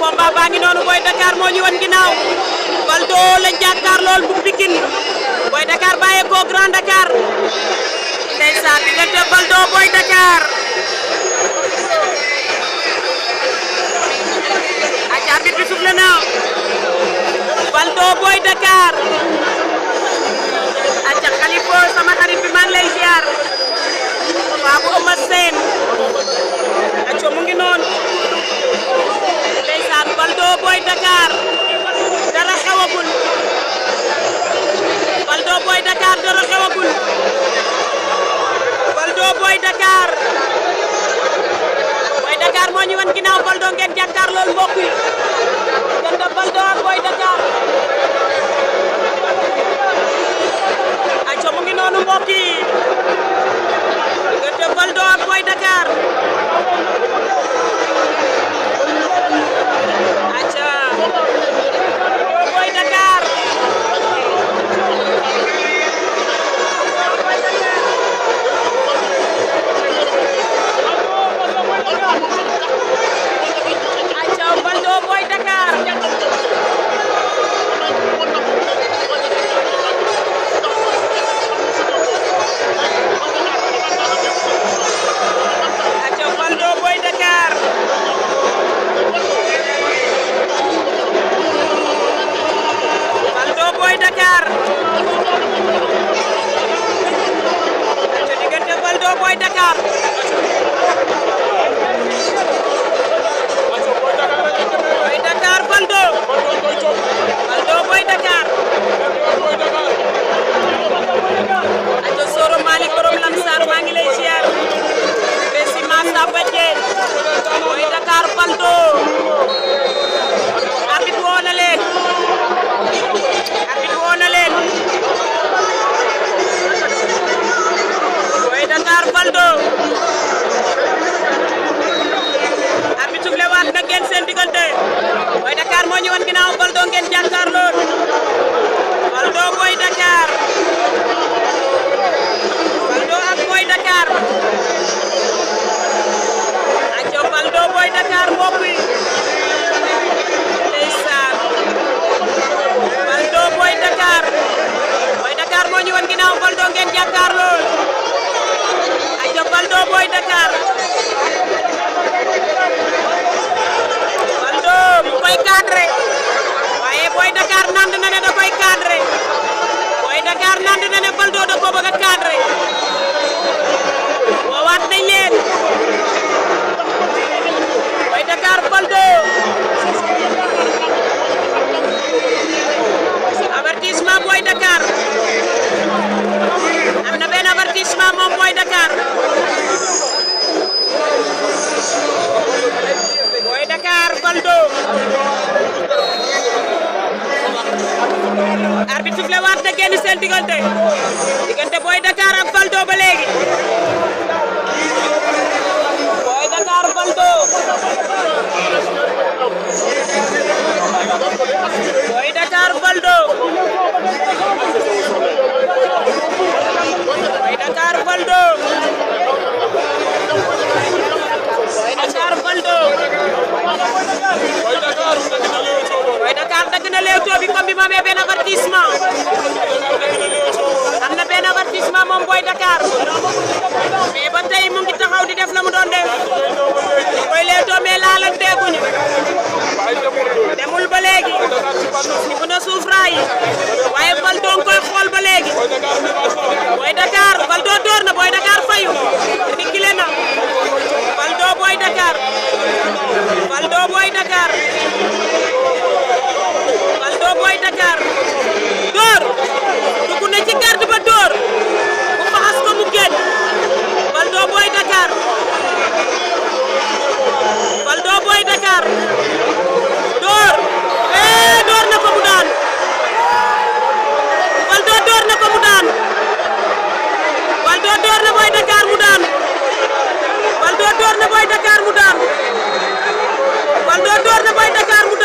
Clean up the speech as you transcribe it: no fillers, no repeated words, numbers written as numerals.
combat baa ngi noonu Boy Dakar moo ñu wan ginnaaw Valdo lañ jàkkaar lool bu Pikine Boy Dakar bàyyee ko Grand Dakar ndeysaan diggante Valdo Boy Dakar aca arbitre bi soufflé na Valdo Boy Dakar aca Khalifa sama xarit bi maa ngi lay ziar Babou Eumeu Sène aca mu ngi noonu ndeysaan Valdo Boy Dakar dara xewagul Valdo Boy Dakar dara xewagul Valdo Boy Dakar moo ñu wan ginnaaw Valdo ngeen jàkkaar lool mbokk yi gënda Valdo ak Boy Dakar aca mu ngi noonu mbokk yi gënda Valdo ak Boy Dakar aca Boy Dakar aca Valdo Boy Dakar aca Valdo Boy Dakar Valdo Boy Dakar aca diggante Valdo Boy Dakar Boy Dakar Valdo Valdo Boy Dakar aca Soro Malick borom Lansar maa ngi lay ziar Bessi Massa Badiane Boy Dakar Valdo arbitre woo na leen Boy Dakar Valdo arbitre soufflé waat na ngeen seen diggante Boy Dakar moo ñu wan ginnaaw Valdo ngeen jàkkaarloo Valdo Boy Dakar Valdo ak Boy Dakar aca Valdo Boy Dakar mbokk yi ndeysaan Valdo Boy Dakar moo ñu wan ginnaaw Valdo ngeen jàkkaarloo aca Valdo Boy Dakar Valdo mu koy cadré waaye Boy Dakar nand na ne da koy cadré Boy Dakar nand na ne Valdo da ko bëgg a cadré woowaat nañ leen Boy Dakar Valdo avertissement Boy Dakar am na benn avertissement moom Boy Dakar Boy Dakar Valdo arbitre soufflé waat na génn seen diggante Boy Dakar ak Valdo ba léegi Boy Dakar Valdo Boy Dakar Valdo Boy Dakar Valdo Boy Dakar Valdo Boy Dakar dagg na leewtoo bi comme bi ma amee benn avertissement am na benn avertissement moom Boy Dakar mais ba tey mu ngi taxaw di def la mu doon def koy leewtoo mais laalanteeguñu demul ba léegi ni bu na suuf raay waaye Valdo nga koy xool ba léegi Boy Dakar Valdo door na Boy Dakar fayu reculé na Valdo Boy Dakar Valdo Boy Dakar Valdo Boy Dakar door dugg na ci garde ba door bu faxas ko mu génn Valdo Boy Dakar Valdo Boy Dakar door door na ko mu daan Valdo door na ko mu daan Valdo door na Boy Dakar mu daan Valdo door na Boy Dakar mu daan Valdo door na Boy Dakar mu